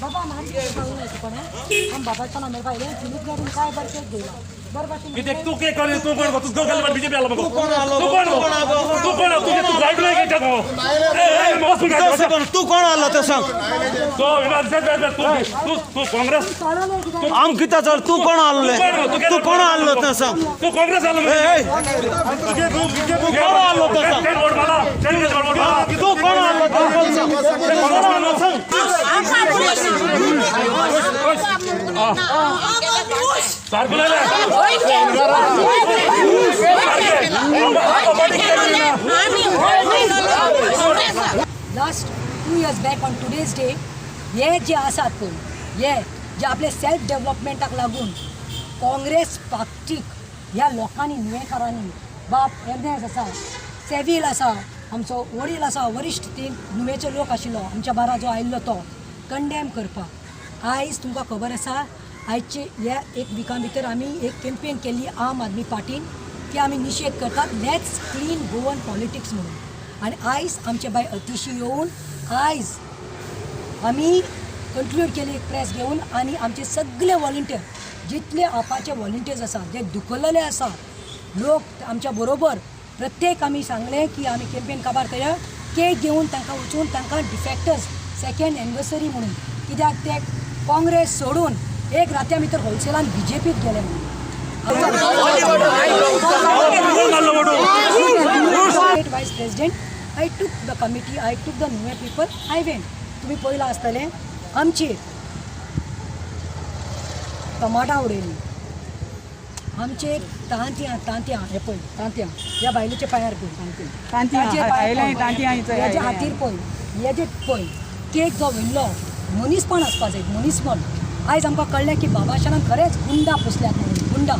बाबा आम बाबाच्या नामे पाहिले फिलिप काय बरं केक घेयला बरं भाशेन. कित्याक तूं केक कर, तूं कोण गो? तूं गेलो बीजेपी आलो मगो. तूं कोण आलो? तूं कोण गो? तूं कोण? तूं तूं गायड नाही घेतात गो. ए, ए, मगो तूं तो सांग, तूं कोण आलो ते सांग. तो तू तू तू काँग्रेस. चलले कित्याक? आम कित्याक चल? तूं कोण आसले? तूं कोण आसलो ते सांग. तूं काँग्रेस आलो. ए, ए, तूं कोण आसलो ते सांग. तूं कोण आसलो ते सांग. तूं कोण आसलो सांग. सारको. Last 2 years back on today's day हे जे आसात पळय, हे जे आपले सेल्फ डेवलपमेंटाक लागून काँग्रेस पार्टीक ह्या लोकांनी, नुवेंकारांनी, बाप एर्नेस आसा, सेवील आसा, आमचो वडील आसा, वरिश्ठ तीन नुवेचो लोक आशिल्लो आमच्या बारा जो आयिल्लो तो कंडेम करपाक. आयज तुमकां खबर आसा, आयचे ह्या एक विका भितर आमी एक कॅम्पेन केल्ली आम आदमी पार्टीन की आमी निशेध करतात, let's clean Goan politics म्हणून. आनी आयज आमचे बाय अतिशी येवन आयज आमी कंक्लूड केली एक प्रेस घेवन आनी आमचे सगळे वॉलंटियर, जितले आपाचे वॉलंटियर्स आसा, जे दुखलेले आसा लोक आमच्या बरोबर, प्रत्येक आमी सांगलें की आमी कॅम्पेन काबार करया, केक घेवन तांकां वचून तांकां डिफेक्टर्स सेकंड एनिवर्सरी म्हणून, कित्याक ते काँग्रेस सोडून एक रात्या भितर होलसेलान बीजेपीत गेले म्हणून. State vice president, I took the committee, I took the Nuvem people, I went. तुम्ही पळयलां आसतलें, आमचेर टमाटां उडयलीं, आमचेर तांतयां, तांतयां, हे पळय तांतयां, ह्या बायलेच्या पांयार पळय, तांचे पांयार पळय, हेजे हातीर पळय, हेजे पळय. केक जो व्हेल्लो, मनीसपण आसपा जाय, मनीसपण. आयज आमकां कळ्ळें की बाबाशानान खरेंच गुंडा पोसल्यात म्हणून, गुंडा.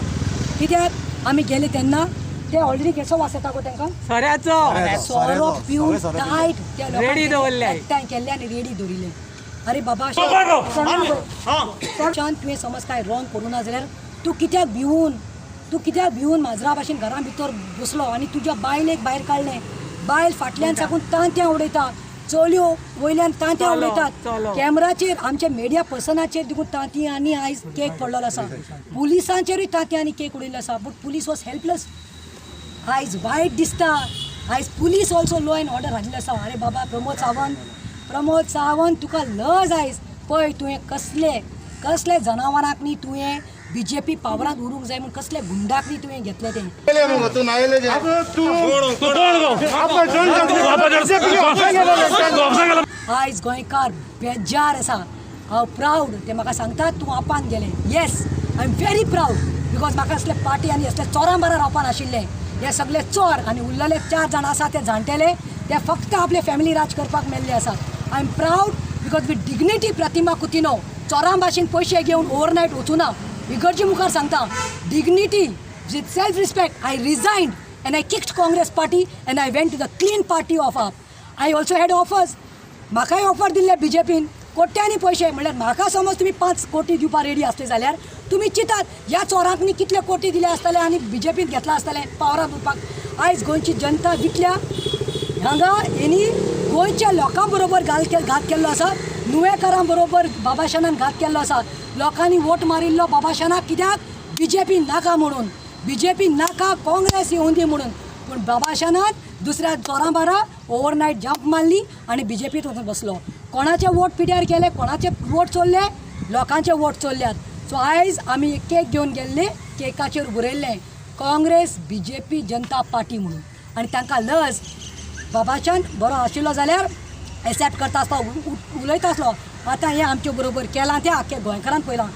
कित्याक आमी गेले तेन्ना ते ऑलरेडी केसो वास येता गो तांकां? सोऱ्याचो. सोरो पिवन टायट त्या रेडी दवरले. एकठांय केल्ले आनी रेडी दवरिल्ले. अरे बाबा शांत, तुवें समज काय रॉंग करूं ना जाल्यार तूं कित्याक भिवून, तूं कित्याक भिवून माजरा भाशेन घरा भितर बसलो आनी तुज्या बायलेक भायर काडलें? बायल फाटल्यान साकून तांत्यां उडयता, चलयो वयल्यान तांत्यां चलो, उडयतात. चलो. कॅमराचेर आमच्या मिडिया पर्सनाचेर देखून तांती आनी आयज केक पडलेलो आसा. पुलिसांचेरूय तांती आनी केक उडयल्लो आसा, but police was helpless. आयज वायट दिसता, आयज police also law and order हाडलें आसा. अरे बाबा प्रमोद सावंत, प्रमोद सावंत, तुका लज. आयज पळय तुवें कसले कसले जनावरांक न्ही तुवें बीजेपी पावरांत उरूंक जाय म्हूण कसले गुंडाक न्ही तुवें घेतलें तें. तूं कोण गो? तूं गेलो. आयज गोंयकार बेजार आसा. हांव प्रावड. ते म्हाका सांगतात, तूं आपान गेलें. Yes, I am very proud because म्हाका असले पार्टी आनी असले चोरां बारा रावपाक नाशिल्लें. हे सगळे चोर आनी उरलेले चार जाण आसा ते जाणटेले, ते फक्त आपले फॅमिली राज करपाक मेल्ले आसात. I am proud because with dignity Pratima Coutinho चोरां भाशेन पयशे घेवन ओवरनायट वचूना. इगर्जी मुखार सांगता, dignity with self respect I resigned and I kicked Congress party and I went to the clean party of AAP. I also had offers. म्हाकाय offer दिल्ले बीजेपीन कोट्यांनी पयशे. म्हणल्यार म्हाका समज तुमी 5 कोटी दिवपाक रेडी आसले जाल्यार तुमी चिंतात ह्या चोरांक न्ही कितले कोटी दिले आसतले आनी बीजेपीन घेतला आसतले पावरांत उरपाक. आयज गोंयची जनता विकल्या हांगा. हेणी गोंयच्या लोकां बरोबर घाल घात केल्लो आसा. नुवेकारां बरोबर बाबाशानान घात केल्लो आसा. लोकांनी वोट मारिल्लो बाबाशानाक कित्याक? बीजेपी नाका म्हणून, बीजेपी नाका, काँग्रेस येवंदी दी म्हणून. पूण बाबाशानान दुसऱ्या चोरां बारा ओवरनायट जंप मारली आनी बीजेपीत वचून बसलो. कोणाचे वोट पिड्यार केले? कोणाचे वोट चोरले? लोकांचे वोट चोरल्यात. सो आयज आमी केक घेवन गेल्ले, केकाचेर बरयल्लें काँग्रेस बीजेपी जनता पार्टी म्हणून. आनी तांकां लज. बाबाशान बरो आशिल्लो जाल्यार एक्सेप्ट करता आसलो, उलयता आसलो. आतां हें आमचे बरोबर केलां तें आख्ख्या गोंयकारान पळयलां.